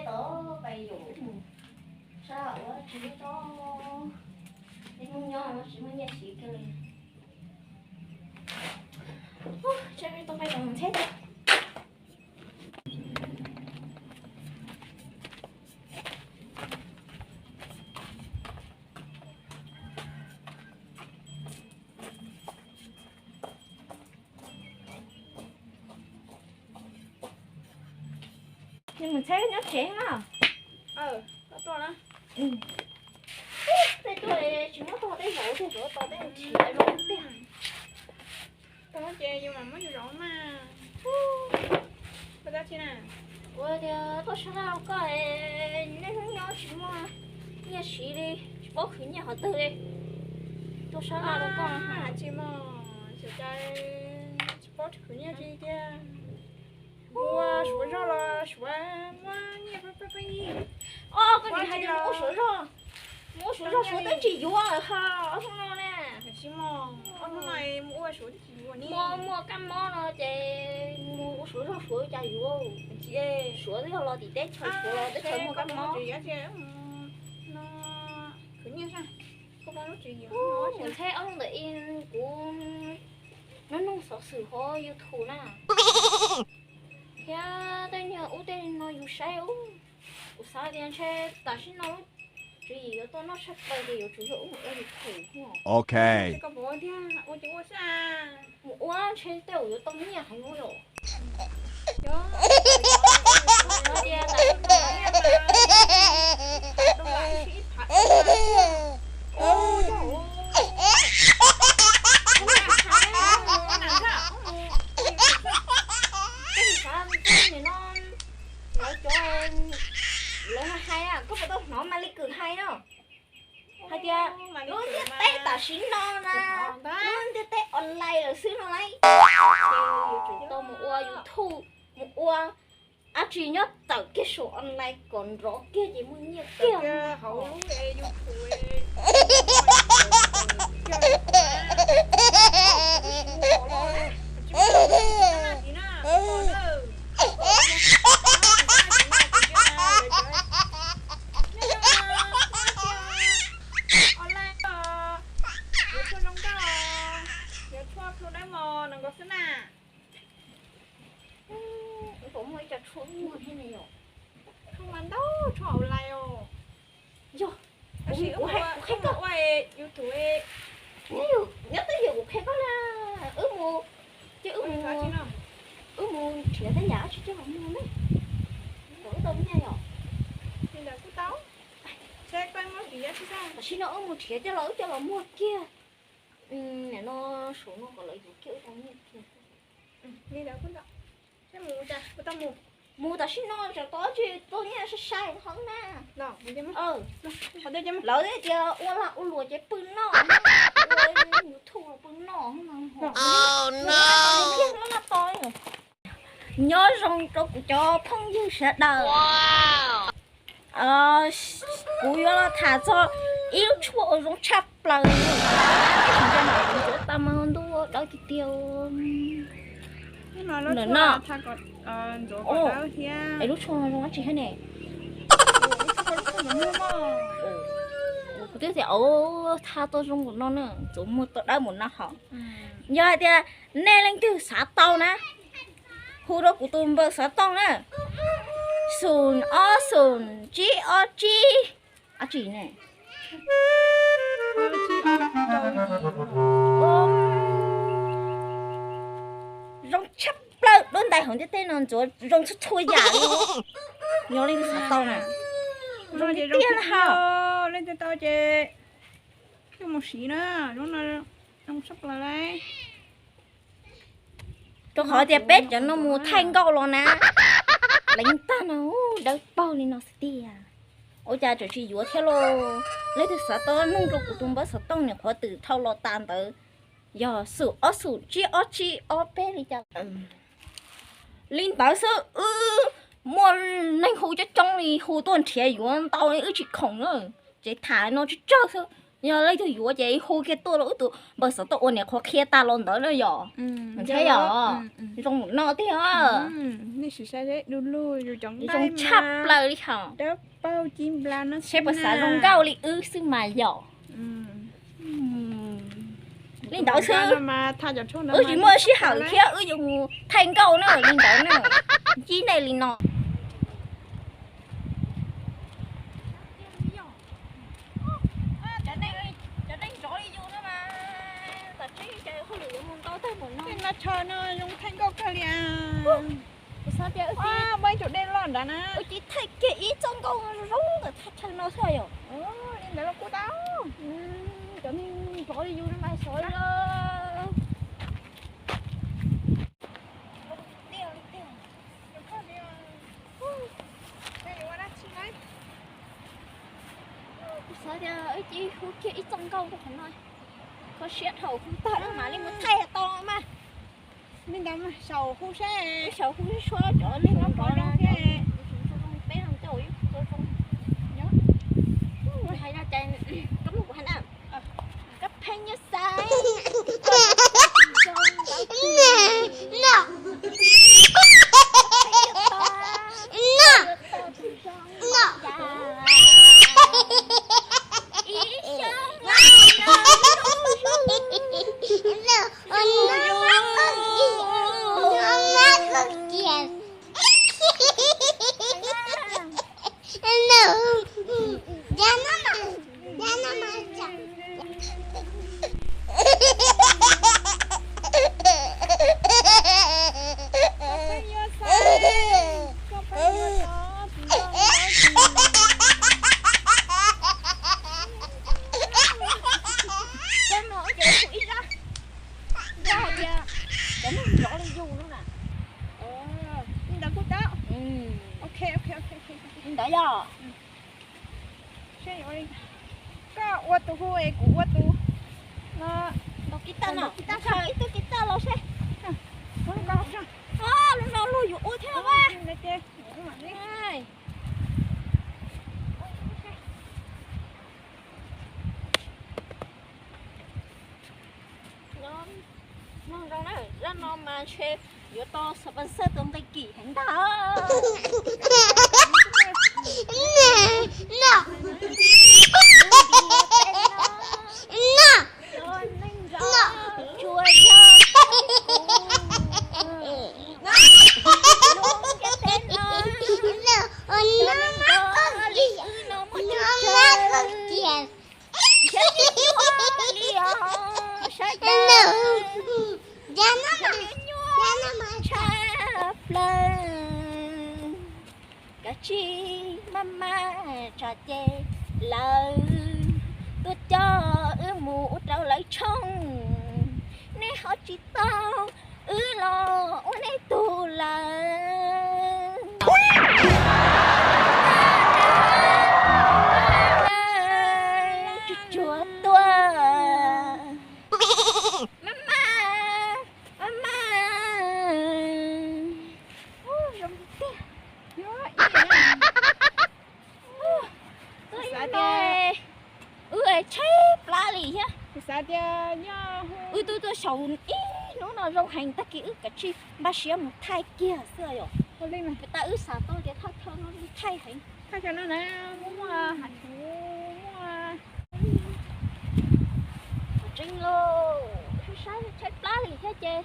Pais yuav sab ua tsis tau, es hnub nyob no tsis muaj nyiaj siv kiag li. Tsam peb tau pais tom ntxheb tau. Nws mus txheb nyob tsev na. Tej tuaj tsis muab tau tej zaum tiag, tsuav tau tej nrhiav zoo tiag. Ces yus mam muab yus zaum mas. Ua tias tuaj sab laj rau koj, niaj hnub nyob tsis muaj nyiaj siv li, tsis paub khwv nyiaj qhov twg li. Tuaj sab laj rau koj tsis muaj, tsis paub khwv nyiaj li tiag. Ua suav zog los suav muaj nyiaj pab pab pab. Os, koj tsis hais tias mus ua suav zog, mus ua suav zog suav twb tsis yuav ha, ob hnub no na. Muaj muaj kab mob no ces mus ua suav zog suav cas yuav. Suav twb yog los tim teb chaws, suav los teb chaws muaj kab mob. Mus txheb ob ntawm ib kuv nug nug xov xwm hauv YouTube na, thiab tej niag ub tej no yus saib ub, kuv xav tias ntshe tam sim no tswv yim yuav tuaj noj tshaj plaws ces yuav tsum yog ub mus ua YouTube. Ok. Mus ua ntshe tej zaum yuav tau nyiaj heev ua los. Lawv hais, koj puas tau hnov Malis Kwm hais no? Hais tias lub ntiaj teb tam sim no na, lub ntiaj teb online lawm xwb no lauj. Ces yuav tsum tau mus ua YouTube, mus ua dab tsi nyob tawm kiag saum online kom nrov kiag ces muaj nyiaj kiag. Online, yuav tshuaj zoo nkauj, yuav tshuaj plhu dawb mos no nkaus xwb na. Puas muaj ib co tshuaj muag thiab ne yom? Tshuaj mas ntau, tshuaj online os. Yog, kuv, kuv hais, kuv qhia koj. Nyob twj ywm, nyob twj ywm kuv qhia koj na. Wb mus, ces wb mus, wb mus nrhiav tej yam dab tsi coj los muag ne. Kom wb tau nyiaj yom. Tam sim no wb mus nrhiav coj los, wb coj los muag kiag. Nim no saum no kom lawv yuav kiag wb tau nyiaj kiag. Mus tam sim no tsam tau tsis tau nyiaj sai sai qhov na. Lawv tias ua lag ua luam ces pw noj, ua YouTube los pw noj. Nyob zoo rau kuv cov phooj ywg sawv daws. Kuv yuav los tham txog ib lub tshuaj uas zoo tshaj plaws li. Tab sis ntshe kuv ntxuav tau mas ntuj dawb tiag tiag. Ntawm no, es lub tshuaj no zoo dab tsi thiab ne? Kuv twb tias tha tau zoo npaum no na, ntxuav muag tau dawb npaum no hos. Yog hais tias nej leej twg xav tau na, hu rau kuv tus npawb xov tooj na, xoom ob xoom tsib ob tsib, dab tsi ne? Zoo tshaj plaws, lub ntais hauv ntiaj teb no ntxuav zoo txhua txhua yam li. Yog leej twg xav tau na, zoo tiag tiag na ha. Leej twg tau ces mus siv na, zoo tshaj plaws li. Rau qhov tias peb cov no mus thaij nkauj los na, leev tag no dawb paug li no xwb tiag. Ua cas tseem tsis yuav thiab lauj? Leej twg xav tau nug rau kuv tus npawb xov tooj, nyuam qhuav twm dhau los tas ntawd, yog xoom ob xoom tsib ob tsib ob peb li cas. Li ntawd xwb, wb muaj neeg hu coob coob li hu tuaj nrhiav yuav ntau li, wb tsis khoom na. Tsev tham no tsawg tsawg xwb. Yog leej twg yuav ces hu kiag tuaj los wb tus npawb xov tooj uas niam qhuav qhia tas los ntawd na yom. Ntshai yom, zoo mus no tiag. Zoo tshaj plaws li hos. Seb puas xav zoo nkauj li wb xwb mas yom. Li ntawd xwb, wb tsis muaj sij hawm thiab, wb yuav mus thaij nkauj na li ntawd na. Ntsib nej li no. Cov neeg nrov li yus no mas, tom tseeb ces hauj lwm yuav mus ntau tag npaum no. Tej no tsho no zoo thaij nkauj kawg li. Kuv xav tias wb, muaj ib tug dej loj nrad na, wb cia thaij kiag ib txoj nkauj zoo zoo ntawm thaj chaw no xwb yom. Li ntawd los kuj tau. Cov neeg nrov li yus no mas xyov li. Kuv xav tias wb cia hu kiag ib txoj nkauj rau qhov no, kho siab dhau hu tag mam li mus thaij tau mas. Li ntawd mas xyaum hu seb, xyaum hu suab cov neeg nrov nrov thiab. Peb zoo nkauj ib zoo zoo. Hais no ces koj mloog kuv hais na. Koj pheej nyob xav Cov neeg nrov li yus no na. Li ntawd kuj tau. Ok, ok, ok. Li ntawd yog. Koj ua tus hu es kuv ua tus. Ntaus kiv taj no, ib tug kiv taj los seb. Lub no luag yuav ua thiab mas. Mloog zoo na, zaj no mas ntshe yuav tau sponsor tus nqi kim heev ntag. Sab dab nyuaj tshaj plaws. Kav tsij maj maj tso ces lawv tuaj coj wb mus ua rau lawv tshooj, nej ho tsis tau wb los ua nej tug lawm. Tsuag tsuag tuaj. Maj maj, maj maj. Zoo tiag. Wb tshaib plab li thiab. Wb twb tuaj xyaum ib hnub no zoo heev, tag kis wb kav tsij npaj siab mus thaij kiag xwb yom. Tau wb xav tau tias thaj chaw no zoo thaij heev. Thaj chaw no na, muaj hav thuv, muaj tseeb lauj, saib tshaib plab li thiab ces